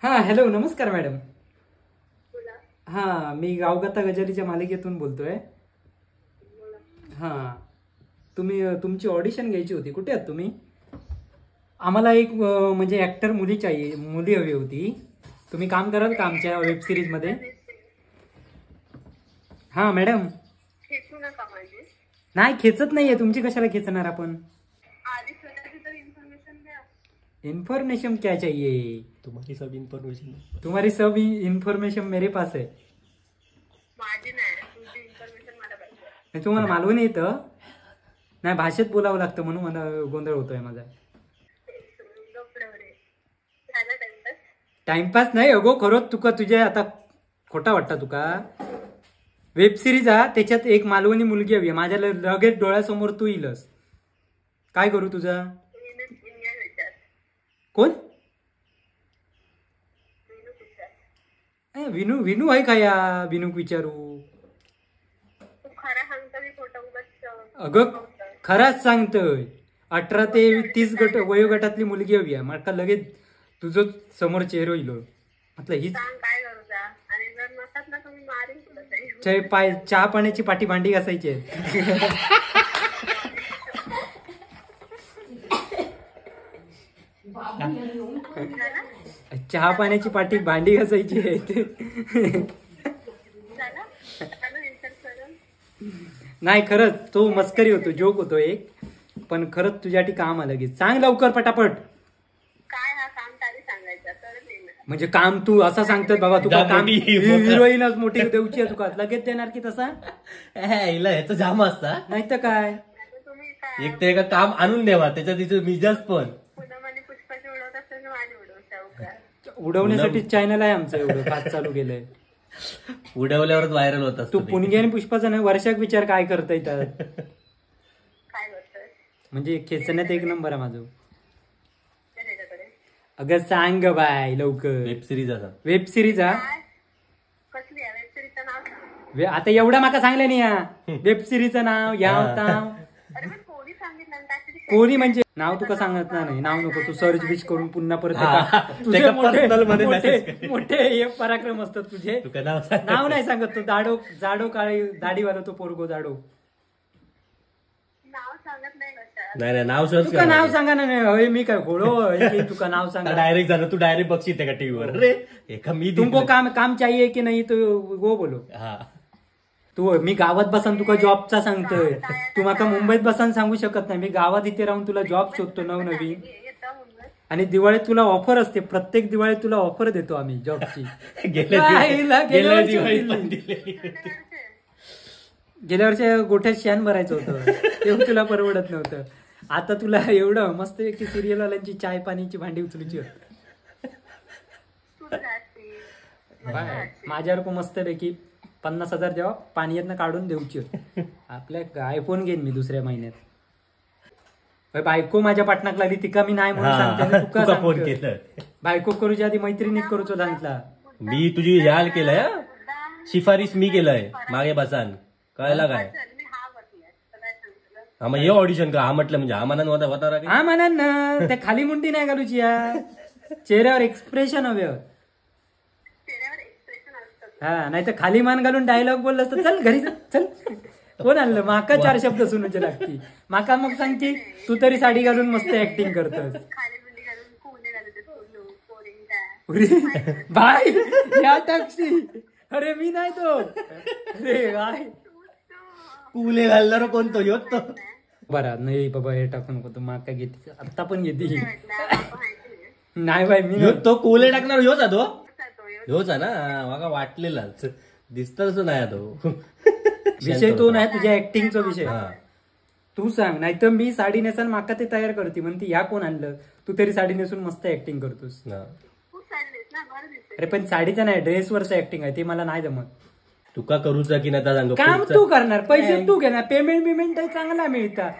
हां हॅलो, नमस्कार मॅडम. हां, मी गावगाथा गजालीच्या मालिकेतून बोलतोय. हां, तुम्ही तुमची ऑडिशन घ्यायची होती. कुठे आहात तुम्ही? आम्हाला एक म्हणजे ॲक्टर मुली चाहिए, मुली हवी होती. तुम्ही काम कराल का आमच्या वेब सिरीजमध्ये? हां मॅडम. नाही, खेचत नाहीये तुमची, कशाला खेचणार आपण? इन्फॉर्मेशन क्या चाहिए? तुम्हारी सब इन्फॉर्मेशन. तुम्हारी सब इन्फॉर्मेशन मेरे पास है. नाही, तुम्हाला मालवण येतं नाही, भाषेत बोलावं लागतं म्हणून मला गोंधळ होतोय माझा. टाइमपास नाही अगो, खरंच तुका तुझ्या आता खोटा वाटता तुका. वेब सिरीज हा, त्याच्यात एक मालवणी मुलगी हवी. माझ्या लगेच डोळ्यासमोर तू येईलस. काय करू तुझा? कोण? विनू. विनू आहे का? या विनूक विचारू. अगं खराच सांगतोय, 18 ते 30 गट वयोगटातली मुलगी हवी आहे. मला लगेच तुझं समोर चेहरो इलो. म्हटलं हीच. पाय चहा पाण्याची पाठी भांडी घासायची आहे. चहा पाण्याची पाठी भांडी घासायची आहे. नाही खरंच तो मस्करी होतो, जोक होतो एक, पण खरंच तुझ्यासाठी काम आलं की सांग लवकर पटापट. म्हणजे काम तू असं सांगतात बाबा, तुका काम हिरोईनच मोठी देऊची आहे, तुका लगेच देणार की तसा? ह्याचं जाम असता नाही तर काय. एक तर एका काम आणून द्यावा, त्याच्या तिथे मिजाज पण उडवण्यासाठी चॅनल आहे आमचं, एवढं फास्ट चालू केलंय. उडवल्यावरच व्हायरल होत. तू पुणगी आणि पुष्पाचा नाही, वर्षाक विचार काय करता येतात. म्हणजे खेचण्यात एक नंबर आहे माझं. अगं सांग बाय लवकर. वेब सिरीज असा, वेब सिरीज हा आता एवढा माका सांगलं नाही. या वेब सिरीजचं नाव या होता कोणी, म्हणजे नाव तुका सांगत नाही, नाव नको, तू सर्च बिच करून पुन्हा परत तुझे मोठे मोठे हे पराक्रम असतात तुझे. नाव नाही सांगत तो, दाडो जाडो काळी दाढीवाला तो पोरगो जाडो. नाही नाव सर्च तुका नाव सांगा ना. नाही मी काय घोडो तुका नाव सांगा. डायरेक्ट झालं, तू डायरेक्ट बघशील का टीव्हीवर. अरे एका मी तुमको काम काम चाहिए की नाही तो गो बोलो. हा तू मी गावात बसान तुका जॉबचा सांगतोय, तू माका मुंबईत बसान सांगू शकत नाही. मी गावात इथे राहून तुला जॉब शोधतो नवनवीन. आणि दिवाळीत तुला ऑफर असते, प्रत्येक दिवाळीत तुला ऑफर देतो आम्ही जॉबची. गेल्या वर्षी गोठ्यात शान भरायचं होतं तेव्हा तुला परवडत नव्हतं. आता तुला एवढं मस्त की सिरियलवाल्यांची चाय पाण्याची भांडी उचलूची होती. माझ्यावर मस्त पैकी 50,000 द्यावा, पाणी काढून देऊची होती. आपल्या आयफोन घेईन मी दुसऱ्या महिन्यात. बायको माझ्या पाटणाक लागली, तिका मी नाही म्हणून सांगते. तुका फोन केलं बायको करूच्या आधी मैत्रिणी करूचो सांगितला. मी तुझी याल केलंय, शिफारिश मी केलंय मागे बसान, कळला काय? हा मग हे ऑडिशन का हा म्हटलं म्हणजे हा मनान होता होता हा म्हणान ना, त्या खाली मुंडी नाही घालूची या, चेहऱ्यावर एक्सप्रेशन हवे. हा नाही तर खाली मान घालून डायलॉग बोललं असतं, चल घरी चल. कोण आणलं माका 4 शब्द सुनूचे लागती माका, मग सांग की तू तरी साडी घालून मस्त ऍक्टिंग करतस. बाय या टाक्षी, अरे मी नाही तो. अरे बाय कुले घालणार कोणतो योत. बरं नाही बाबा हे टाकू नको, तू माका घेते आता पण घेते. नाही बाई मी तो कुले टाकणार ह्योच आहे तो, ह्योच आहे ना, माका वाटलेला दिसतच नाही तो विषय. तो नाही तुझ्या ऍक्टिंगचा विषय, तू सांग. नाही तर मी साडी नेसान माका ते तयार करते म्हणते ह्या कोण आणलं, तू तरी साडी नेसून मस्त ऍक्टिंग करतोस. अरे पण साडीचा नाही, ड्रेसवरच ऍक्टिंग आहे, ते मला नाही जमत. तुका करूचा की नाही सांग, काम तू करणार, पैसे तू घेणार, पेमेंट बिमेंट चांगला मिळता.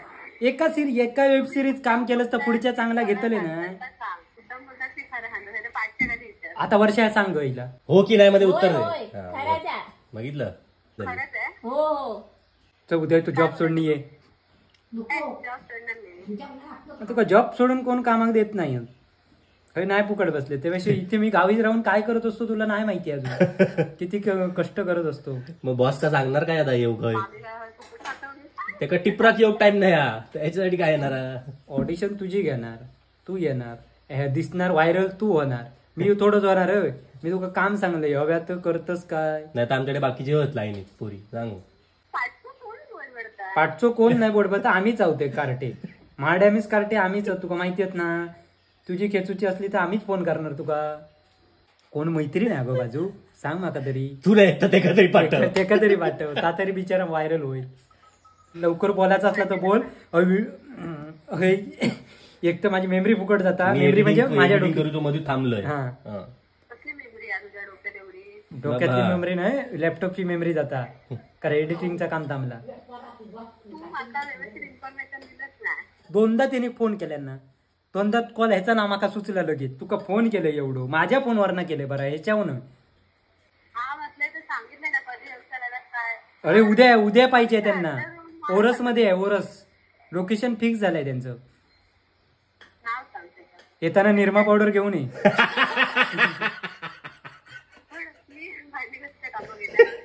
एका एका वेब सिरीज काम केलं तर पुढच्या चांगला घेतले ना. आता वर्षा सांग हिला हो की नाही मध्ये उत्तर दे. बघितलं हो. तर उद्या तू जॉब सोडणी आहे. तुका जॉब सोडून कोण कामाक देत नाही. हय नाही फुकट बसले त्यापेक्षा इथे मी गावीच राहून काय करत असतो तुला नाही माहिती अजून, किती कष्ट करत असतो. मग बॉस का सांगणार काय आता येऊ खय, त्याका टिपराक येऊ टाइम नाही हा, त्याच्यासाठी काय येणार? ऑडिशन तुझी घेणार, तू येणार, दिसणार व्हायरल तू होणार, मी थोडंच होणार. मी तुका काम सांगलंय हव्या तर करतस काय. नाही तर आमच्याकडे बाकीचे होत लाईनीत पोरी. सांगू पाठचो कोण नाही बोडबत, आम्हीच आहोत कार्टे महाड्यामीच कार्टे आम्हीच, तुका माहिती आहेत ना. तुझी खेचूची असली तर आम्हीच फोन करणार तुका. कोण मैत्रीण आहे गो बाजू सांग माका तरी. तू नाही तर तेका तरी पाठव, तेका तरी पाठव, ता तरी बिचारा व्हायरल होईल. लवकर बोलायचं असला तर बोल. एक तर माझी मेमरी फुकट जाता. मेमरी म्हणजे माझ्या डोक्यात मध्ये थांबलोय. डोक्यातली मेमरी नाही, लॅपटॉपची मेमरी जाता, कारण एडिटिंगचा काम थांबला. दोनदा त्यांनी फोन केल्यांना, दोनदा कॉल ह्याचा ना माका सुचला लगेच. तुका फोन केलं एवढं माझ्या फोनवर ना केले बरं ह्याच्याहून. अरे उद्या उद्या पाहिजे त्यांना, ओरस मध्ये आहे, ओरस लोकेशन फिक्स झालंय त्यांचं. येताना निरमा पावडर घेऊन ये.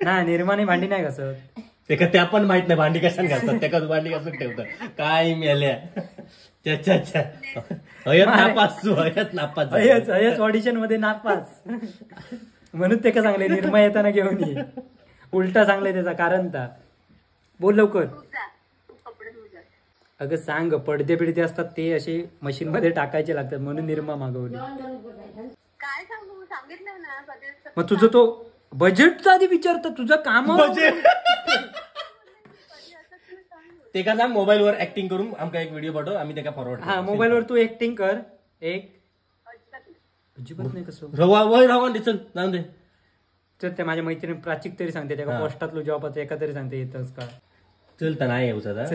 ना निरमाने भांडी नाही घासत तेका, त्या पण माहित नाही भांडी कशाने घासतात, त्या भांडी घासून ठेवतात काय मेल्या. हयत नापास तू, हयत नापास, हयत ऑडिशन मध्ये नापास म्हणून ते का सांगले निरमा येताना घेऊन ये. उलटा सांगले त्याचा कारण ता. बोल लवकर. अगं सांग, पडदे बिडदे असतात ते असे मशीन मध्ये टाकायचे लागतात म्हणून निरमा मागवली. मग तुझं तो बजेटचा आधी विचारतो, तुझं काम ते का सांग. मोबाईलवर ऍक्टिंग करून आमका एक व्हिडिओ पाठव, आम्ही त्याला फॉरवर्ड. हा मोबाईलवर तू ऍक्टिंग कर एक. अजिबात नाही कसं रवा वय रवा दे, चल जाऊन दे. चल त्या माझ्या मैत्रिणी प्राचीक तरी सांगते, त्या पोस्टातलो जॉब आता एका तरी सांगते येतच का. चल तर नाही येऊ दादा,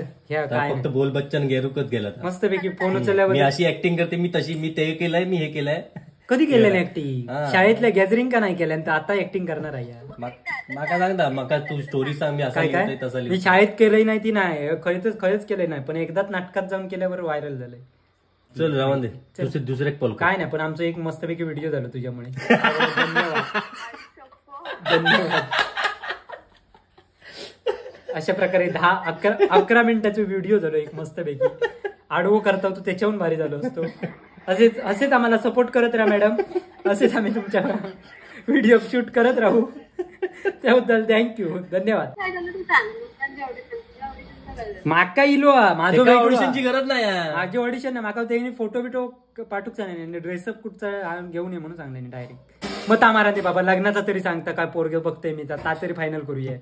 फक्त बोल बच्चन गेरुकच गेला मस्तपैकी फोन उचलल्यावर. मी अशी ऍक्टिंग करते, मी तशी, मी ते केलंय, मी हे केलंय. कधी केलं ऍक्टिंग? शाळेतल्या गॅदरिंग का नाही केल्या, तर आता ऍक्टिंग करणार आहे. माका सांग ना, माका तू स्टोरी सांग, मी असं काय तसं. मी शाळेत केलंय नाही ती नाही, खरंच खरंच केलंय नाही, पण एकदाच नाटकात जाऊन केल्यावर व्हायरल झालंय. चल रावण दे दुसरे एक पॉल. काय नाही, पण आमचं एक मस्तपैकी व्हिडिओ झालो तुझ्यामुळे. धन्यवाद धन्यवाद. अशा प्रकारे 10-11 मिनिटाचा व्हिडिओ झालो एक मस्तपैकी. आडवो करता तू त्याच्याहून भारी झालो असतो. असेच असेच आम्हाला सपोर्ट करत राहा मॅडम, असेच आम्ही तुमच्या व्हिडिओ शूट करत राहू. त्याबद्दल thank you, धन्यवाद. माका इलो माझं ऑडिशनची गरज नाही, माझी ऑडिशन नाही. माका त्यांनी फोटो बिटो पाठवूक सांगले, ड्रेसअप कुठचा घेऊन ये म्हणून सांगले डायरेक्ट. मग तामारा ते बाबा लग्नाचा तरी सांगता काय पोरगे बघतोय मी, ता तरी फायनल करूया.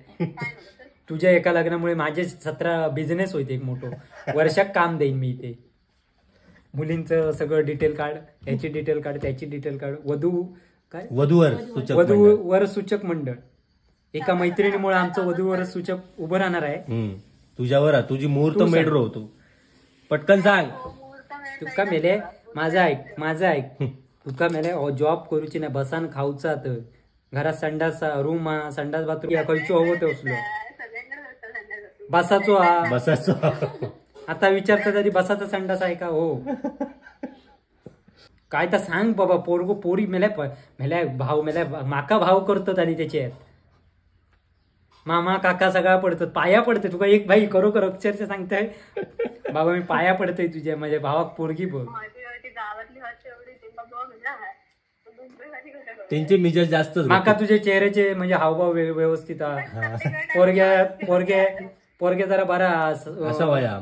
तुझ्या एका लग्नामुळे माझे 17 बिझनेस होते एक मोठं, वर्षात काम देईन मी इथे. मुलींचं सगळं डिटेल काढ, ह्याची डिटेल काढ, त्याची डिटेल काढ. वधू काय वधूवर वधूवर सूचक मंडळ. एका मैत्रिणीमुळे आमचं वधूवर सूचक उभं राहणार आहे. तुझ्यावर तुझी मुहूर्त मेढ होतो, पटकन सांग. तुका मेले माझा ऐक, माझा ऐक. तुका मेले जॉब करूची नाही, बसान खाऊचा तर घरात संडास रूम हा, संडास बाथरूम खयचो हवं ते असलो बसाचो हा बसाचो. आता विचारता तरी बसाचा संडास आहे का? हो काय तर सांग बाबा. पोरगो पोरी मेल्या मेल्या भाव मेल्या माका भाव करतात आणि त्याच्यात मामा काका सगळा पडतात, पाया पडते तुका. एक भाई खरोखर अक्षरशः सांगताय बाबा मी पाया पडतोय तुझ्या, माझ्या भावाक पोरगी बघ. त्यांचे मिजाज जास्त. माका तुझ्या चेहऱ्याचे म्हणजे हावभाव व्यवस्थित. पोरग्या पोरगे पोरगे जरा बरा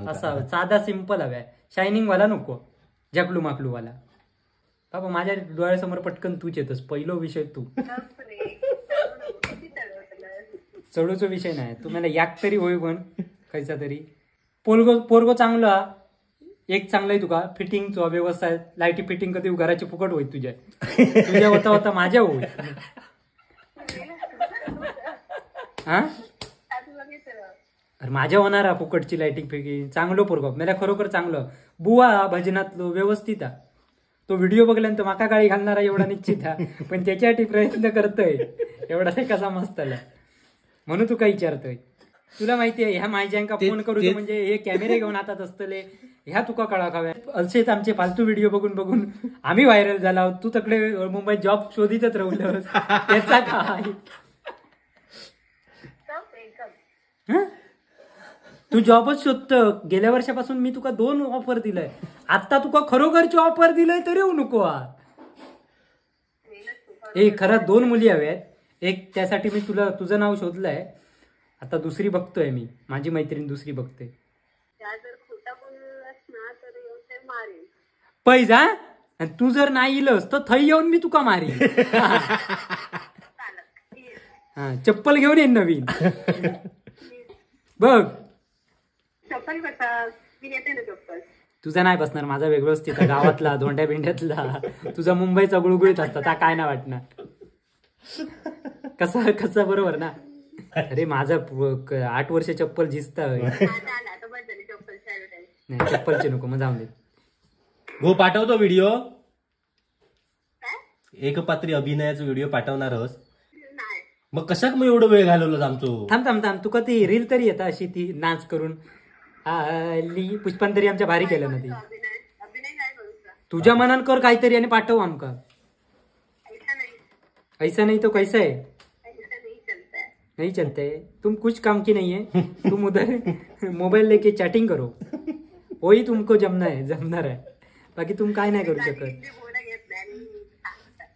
असा साधा सिंपल हव्या, शायनिंग वाला नको, झकलू माकलू वाला. बाबा माझ्या डोळ्यासमोर पटकन तूच येतस, पहिलो विषय तू. चढूचो विषय नाही, तुम्हाला याक तरी होय पण खयचा तरी. पोरगो पोरगो चांगला एक चांगलं आहे तुका, फिटिंगचो व्यवस्था, लाईटी फिटिंग कधी घराची फुकट होईल तुझ्या, तुझ्या होता होता माझ्या होईल. हा अरे माझ्या होणार फुकटची लाइटिंग फिटिंग. चांगलो पोरगो मला खरोखर चांगलं बुवा भजनातलो व्यवस्थित. तो व्हिडिओ बघल्यानंतर माका गाळी घालणारा एवढा निश्चित हा, पण त्याच्यासाठी प्रयत्न करतोय एवढा ते कसा मस्त आला म्हणून तू काय विचारतोय. तुला माहिती आहे ह्या माझ्यांका फोन करू म्हणजे हे कॅमेरे घेऊन हातात असतले, ह्या तुका कळा खाव्या. असेच आमचे फालतू व्हिडिओ बघून बघून आम्ही व्हायरल झाला, तू तकडे मुंबईत जॉब शोधितच राहिलं, त्याचा काय? तू जॉबच शोधत. गेल्या वर्षापासून मी तुका 2 ऑफर दिलंय, आता तुका खरोखरची ऑफर दिलंय तरी येऊ नको. ए खरं 2 मुली हव्यात, एक त्यासाठी मी तुला तुझं नाव शोधलंय, आता दुसरी बघतोय मी, माझी मैत्रीण दुसरी बघते. पैजा आणि तू जर नाही इलस तर थंय येऊन मी तुका मारीन. हा चप्पल घेऊन येईन नवीन. बघ चप्पल कसा मी येते ना चप्पल. तुझा नाही बसणार, माझा वेगळंच तिथं गावातला धोंड्या बिंड्यातला, तुझा मुंबईचा गुळगुळीत असता, त्या काय ना वाटणार कसा कसा, बरोबर ना? अरे माझा 8 वर्ष चप्पल झिजता. नाही चप्पलची नको, मग जाऊन दे. हो पाठवतो व्हिडिओ, एकपात्री अभिनयाचा व्हिडिओ पाठवणार आहोत. मग कशाक मग एवढं वेळ घालवलं आमचो? थांब थांब थांब, तुका ती रील तरी येता अशी ती नाच करून आली पुष्पांतरी आमच्या भारी केलं ना ती. तुझ्या मनान कर काहीतरी आणि पाठव आमका. ऐसा नहीं तो कैसा है? नहीं चलता है, तुम कुछ काम की नहीं है, तुम उधर मोबाईल लेके चॅटिंग करो, वही तुमको जमना है, जमणार आहे, बाकी तुम काय नाही करू शकत.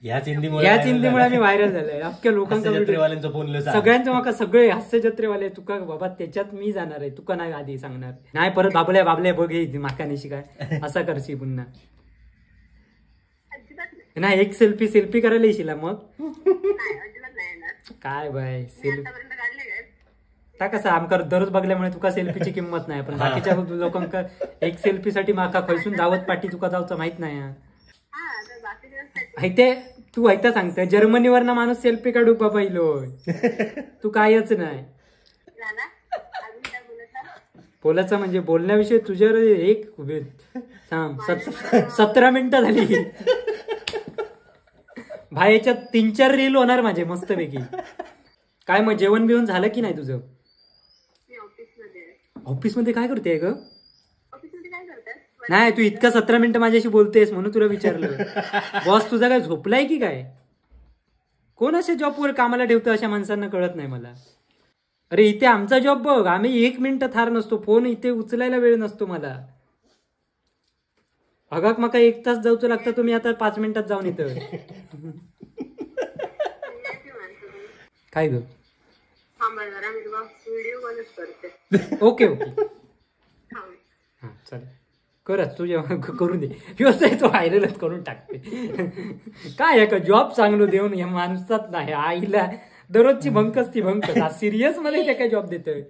ह्याच हिंदीमुळे आम्ही व्हायरल झालोय अख्ख्या लोकांचा, सगळ्यांचं माका सगळे हास्य जत्रेवाले तुका बाबा त्याच्यात मी जाणार आहे, तुका नाही आधी सांगणार नाही, परत बाबल्या बाबल्या बघ माका नाही काय असा करशी पुन्हा. नाही एक सेल्फी सेल्फी करायला येशील मग काय बाय सेल्फी ता कसं आमका दररोज बघल्यामुळे तुका सेल्फीची किंमत नाही, पण बाकीच्या लोकांका एक सेल्फीसाठी माका खैसून धावत पाठी तुका जाऊचा माहित नाही. ऐते तू ऐकता सांगता जर्मनीवर ना माणूस सेल्फी काढू बाबा इलो, तू कायच नाही बोलायचं म्हणजे बोलण्याविषयी तुझ्यावर एक 17 मिनिटं झाली भाई, याच्यात 3-4 रील होणार माझे मस्तपैकी. काय मग जेवण बिवण झालं की नाही तुझं? ऑफिसमध्ये काय करते ग? नाही तू इतका 17 मिनिटं माझ्याशी बोलतेस म्हणून तुला विचारलं. बॉस तुझा काय झोपलाय की काय? कोण असे जॉबवर कामाला ठेवतं अशा माणसांना कळत नाही मला. अरे इथे आमचा जॉब बघ, आम्ही 1 मिनिट थार नसतो, फोन इथे उचलायला वेळ नसतो मला. अगाक माका 1 तास जाऊचं लागतं, तुम्ही आता 5 मिनिटात जाऊन येतं. काय ग? ओके ओके हा चालेल, करच तुझ्या करून दे, व्यवसाय तो व्हायरलच करून टाकते. काय आहे का जॉब चांगलं देऊन या माणसात नाही आईला दररोजची भंकच ती भंकच. सिरियस मध्ये त्या काय जॉब देतोय?